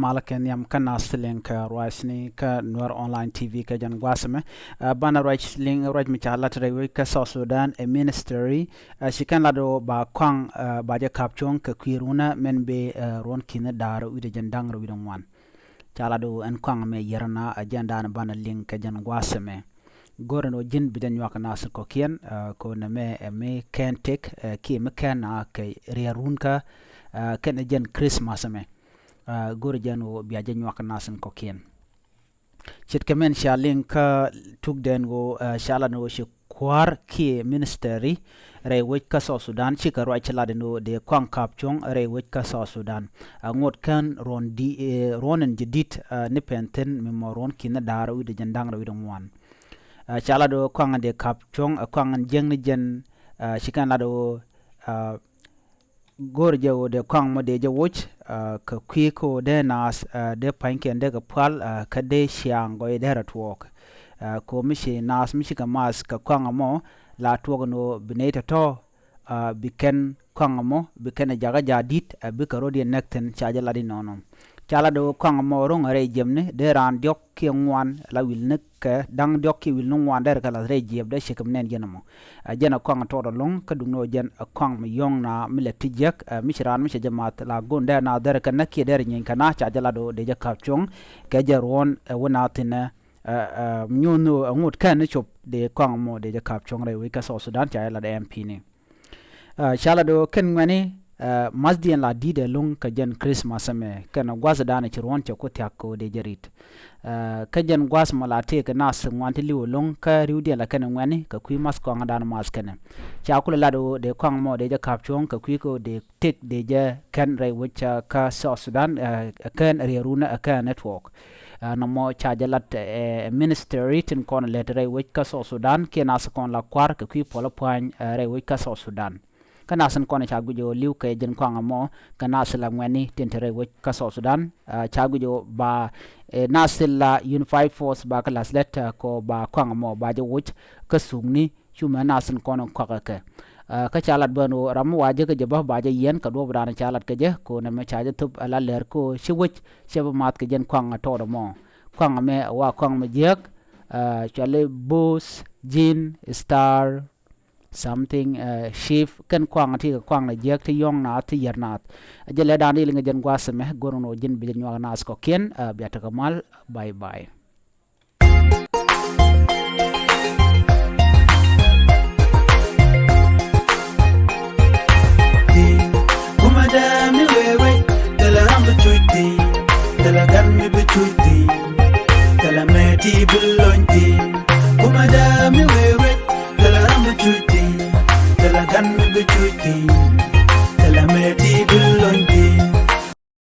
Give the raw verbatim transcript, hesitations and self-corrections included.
Malɛ kɛ nhiam kä naath ti liŋ kɛ ruacni kä Nuer Online T V kɛ jɛn gua̱a̱th ɛmɛ. Ɛ, banɛ ruac liŋ ruac mi ca lat rɛy wec kä South Sudan ɛ ministry. Ɛ, ci kɛn lat ɣöö ba kɔaŋ, ɛ, ba jɛ ka̱p cuɔ̱ŋ kɛ kui̱ runä min bi, ɛ, ruɔ̱n ki̱ni da̱a̱r wi̱cdɛ jiɛn da̱ŋ rɛw wi̱cdɛ ŋuan. Ca lat ɣöö ɛn kɔaŋ mɛ yɛr na ɛ jɛn da̱a̱n banɛ liŋ kɛ jɛn gua̱a̱th ɛmɛ. Go̱rɛ ni ɣöö ji̱n bi jɛ nyuak naath kɔ̱kiɛn, ɛ, kɛ ɣöö nɛmɛ ɛ mi kɛn tëk, ɛ, kiɛ mi kɛn na kɛ riɛr runkä, ɛ, kɛnɛ jɛn Christmas ɛmɛ. Ɛ, go̱rɛ jɛn ɣöö bia jɛ nyuak naath kɔ̱kiɛn. Ce̱tkɛ min cia liŋ kä tukdɛn ɣöö, ɛ, ca lat ni ɣöö ci kua̱r kiɛ ministry rɛy wec kä South Sudan cikɛ ruac ci lat ni ɣöö dee kɔaŋ ka̱p cuɔ̱ŋ rɛy wec kä South Sudan. Ɛ, ŋot kän ruɔ̱n di, ɛ, ruɔ̱n in jɛ di̱t, ɛ, ni pɛn thi̱n mi mɔ ruɔ̱n ki̱ni da̱a̱r wi̱cdɛ jiɛn da̱ŋ rɛw wi̱cdɛ ŋuan. Ɛ, ca lat ɣöö kɔaŋ in dee ka̱p cuɔ̱ŋ, ɛ, kɔaŋ in jiäkni jɛn, ɛ, ci kɛn lat ɣöö, ɛ, go̱o̱r jɛ ɣöö dee kɔaŋ mɔ dee jɛ woc, ɛ, kɛ kui̱ kä ɣöö dee naath, ɛ, dee pa̱nykiɛn dee kɛ pua̱l, ɛ, kä dee ciaŋ gɔɔy dee rɛ tuɔɔk. Ɛ, kɛ ɣöö mi ci naath mi cikɛ maath kɛ kɔaŋ ɛmɔ la tuɔɔk ni ɣöö bi nɛy tɔ̱tɔ̱, ɛ, bi kɛn kɔaŋ ɛmɔ bi kɛn ɛ jakä jaat di̱t, ɛ, bikɛ rɔ̱diɛn näk thi̱n ca jɛ lat inɔnɔ. Ca lat ɣöö kɔaŋ ɛmɔ ro̱ŋ rɛy jiɛpni dee raan diɔ̱k kiɛ ŋuan la wi̱lni kɛ da̱ŋ diɔ̱k kiɛ wi̱lni ŋuan derɛ kɛ la̱th rɛy jiɛp dee ci kɛ mi nɛn jɛn ɛmɔ. Ɛ, jɛn ɛ kɔaŋ ɛ tɔɔt ɛlɔ̱ŋ kä duŋni ɣöö jɛn ɛ kɔaŋ mi yɔ̱ŋ na mi lɛ ti jiäk, ɛ, mi ci raan mi cɛ jɛ math la go̱o̱n dee naath derɛ kɛ näk kiɛ derɛ nyieeny kɛ na ca jɛ lat ɣöö dee jɛ ka̱p cuɔ̱ŋ kɛ jɛ ruɔ̱n, ɛ, wä na thi̱n ɛ, ɛ, ɛ, nyuɔ̱n ɣöö ɛ ŋot kɛn ni cop dee kɔaŋ ɛmɔ dee jɛ ka̱p cuɔ̱ŋ rɛy wec kä South Sudan ca jɛ lat ɛ M P ni. Ɛ, ca lat ɣöö kɛn ŋuɛ̈ni, ɛ, mathdiɛn la di̱t ɛlɔ̱ŋ kɛ jɛn Christmas ɛmɛ kɛn gua̱thdan ci ruɔ̱n cɛ ku thia̱k kɛ ɣöö dee jɛ ri̱t. Ɛ, kä jɛn gua̱th mɔ la tëëk kɛ naath ŋuan ti li̱w ɛlɔ̱ŋ kä ri̱wdiɛn la kɛn ŋuɛ̈ni kɛ kui̱ math kɔaŋdan math kɛnɛ. Ca kulɛ lat ɣöö dee kɔaŋ mɔ dee jɛ ka̱p cuɔ̱ŋ kɛ kui̱ kä ɣöö dee tëk dee jɛ kɛn rɛy wec, ɛ, kä South Sudan, ɛ, kɛn riɛr runä, ɛ, kɛn network. Ɛ, nɔmɔ ca jɛ lat, ɛ, ministry tin kɔn lät rɛy wec kä South Sudan kiɛ naath kɔn la kua̱r kɛ kui̱ puɔl pua̱ny, ɛ, rɛy wec kä South Sudan. Kä naath in kɔn ca guic ɣöö li̱w kɛ jɛn kɔaŋ ɛmɔ kɛ naath la ŋuɛ̈ni tin te rɛy wec kä South Sudan, ɛ, ca guic ɣöö ba, ɛ, naath la Unified Force ba kɛ la̱th lät, ɛ, kɛ ɣöö ba kɔaŋ ɛmɔ ba jɛ woc kä thukni cu mɛ naath in kɔn in kɔakɛ kɛ. Ɛ, kä ca lat bän ɣöö ram mi wa jek kɛ jɛ bä ba jɛ yiɛn kɛ duɔ̱ɔ̱pdan ca lat kɛ jɛ kɛ ɣöö nɛmɛ ca jɛ thop ala lɛr kɛ ɣöö ci wec cɛ bi math kɛ jɛn kɔaŋ ɛ tɔɔt ɛmɔ. Kɔaŋ ɛmɛ ɛ wa kɔaŋ mi jiääk, ɛ, cuali Bush, Jin, Star, something, ɛ, Chief, kɛn kɔaŋ ti kɛ kɔaŋ ni jiääk ti yɔ̱ŋ naath ti yär naath. Ɛ jɛ lɛ dan di liŋ jɛn gua̱a̱th ɛmɛ go̱r ni ɣöö ji̱n bi jɛ nyuak naath kɔ̱kiɛn, ɛ, bia tekɛ mal, bye bye.